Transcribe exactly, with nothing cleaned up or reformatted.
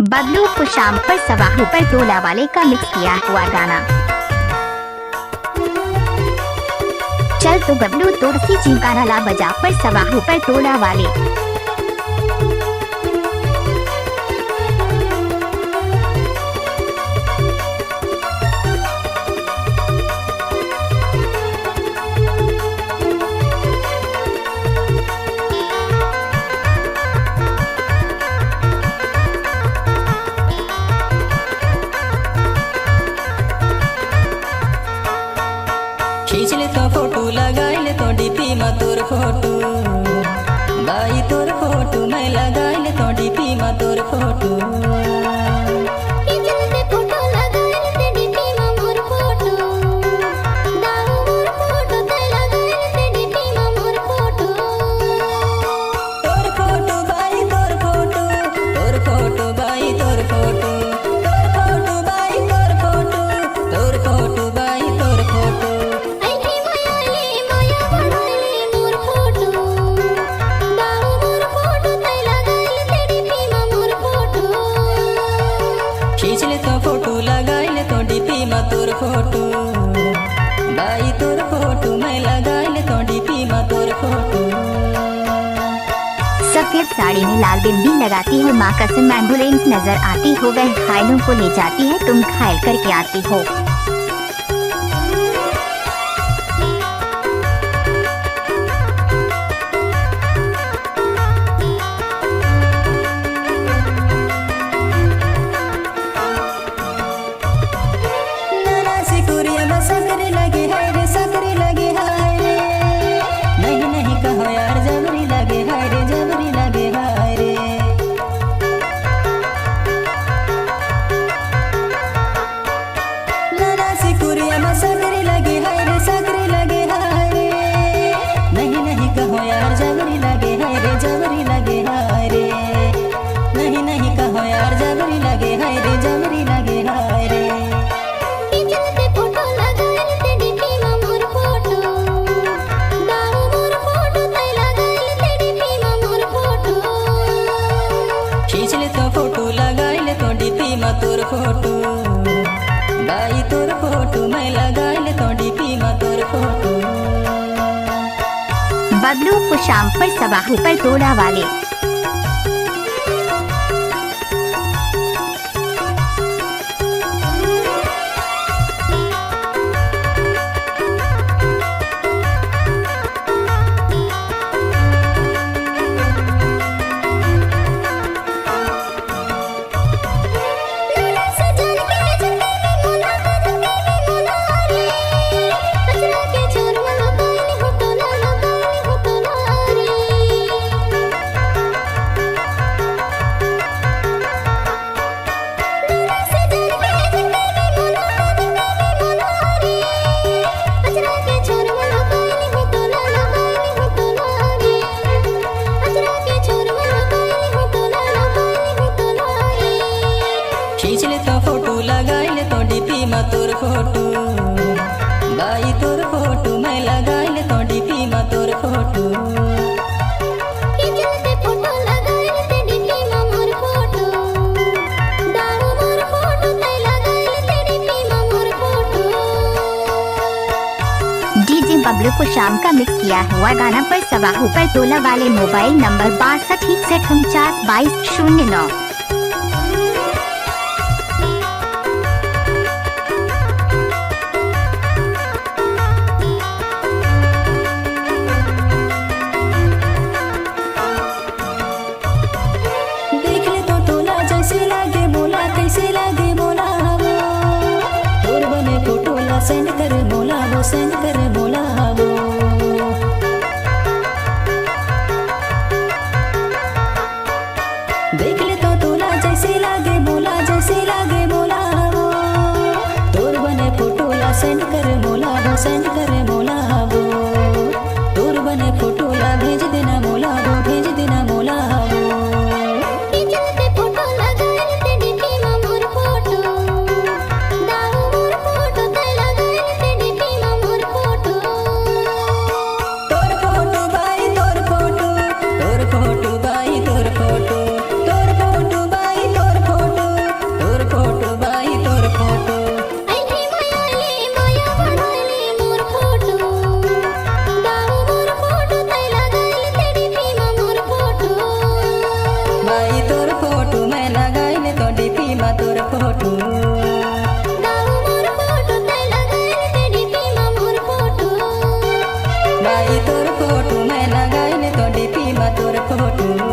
बबलू कुशाम पर सवाहू पर टोला वाले का मिक्स किया हुआ गाना। चल तो बबलू तोर से जी गाना ला बजा पर सवाहू पर टोला वाले। खींच ले तो फोटो, लगाई ले तो डीपी मा तोर फोटो। बाई तोर फोटो, मैं लगाई ले तो डीपी मा तोर फोटो। खींच ले ते फोटो, लगाई ले ते डीपी मा मोर फोटो। दाऊ मोर फोटो, ते लगाई ले ते डीपी मा मोर फोटो। तोर फोटो बाई तोर फोटो, तोर फोटो बाई तोर फोटो, तोर फोटो बाई तोर फोटो, तोर फोटो बाई तोर फोटो। ऐ की माया ले माया बढ़ाले मोर फोटो, दाऊ मोर फोटो, तै लगाइल ते डीपी मा मोर फोटो। खींच ले तो फोटो, लगाई ले तो डीपी मा तोर फोटो। बाई तोर फोटो, मैं लगाई ले तो डीपी मा तोर फोटो। सफेद साड़ी में लाल बिंदी लगाती हो, माँ कसम एम्बुलेंस नजर आती हो, वह घायलों को ले जाती है, तुम घायल करके आती हो। नना सिकुरिया मा सकरी लगे हाय रे, सकरी लगे हाय रे। नहीं, नहीं कहो यार, जबरी लगे हाय रे, जबरी लगे हाय रे। नना सिकुरिया मा सकरी लगे हाय रे, सकरी लगे हाय रे। नहीं, नहीं कहो यार, जबरी लगे हाय रे, जबरी लगे हाय रे। नहीं, नहीं कहो यार, जबरी लगे हाय रे, जबरी लगे हाय रे। खींच ले ते फोटो, लगाई ले ते डीपी मा मोर फोटो। दाऊ मोर फोटो, तै लगाई ले ते डीपी मा मोर फोटो। खींच ले तो फोटो, लगाई ले तो डीपी मा तोर फोटो। बाई तोर फोटो, मैं लगाई ले तो डीपी मा तोर फोटो। बबलू कुशाम पर सवाहू पर टोला वाले। खींच ले तो फोटो, लगाई ले तो डीपी मा तोर फोटो। बाई तोर फोटो, मैं लगाई ले तो डीपी मा तोर फोटो। खींच ले ते फोटो, लगाई ले ते डीपी मा मोर फोटो। दाऊ मोर फोटो, तै लगाई ले ते डीपी मा मोर फोटो। डीजे बबलू कुशाम का मिक्स किया हुआ गाना पर सवाहू पर टोला वाले। मोबाइल नंबर बासठ इकसठ उनचास बाईस शून्य नौ। देख ले तो टोला जैसे लागे मोला, कैसे लागे मोला वो। तोर बने फोटो ला सेंड कर मोला वो, सेंड कर मोला वो। देख ले तो टोला जैसे लागे मोला, जैसे लागे मोला वो। तोर बने फोटो ला सेंड कर मोला वो, सेंड कर मोला वो। तोर बने फोटो ला भेज देना मोला वो, भेज देना मोला वो। खींच ले ते फोटो, लगाई ले ते डीपी मा मोर फोटो। दाऊ मोर फोटो, तै लगाई ले ते डीपी मा मोर फोटो। तोर फोटो बाई तोर फोटो, तोर फोटो बाई तोर फोटो, तोर फोटो बाई तोर फोटो। फोटो। दाऊ मोर फोटो तैं लगाइन ते डीपी मा मोर फोटो। बाई तोर फोटो मैं लगाइन तो डीपी मा तोर फोटो।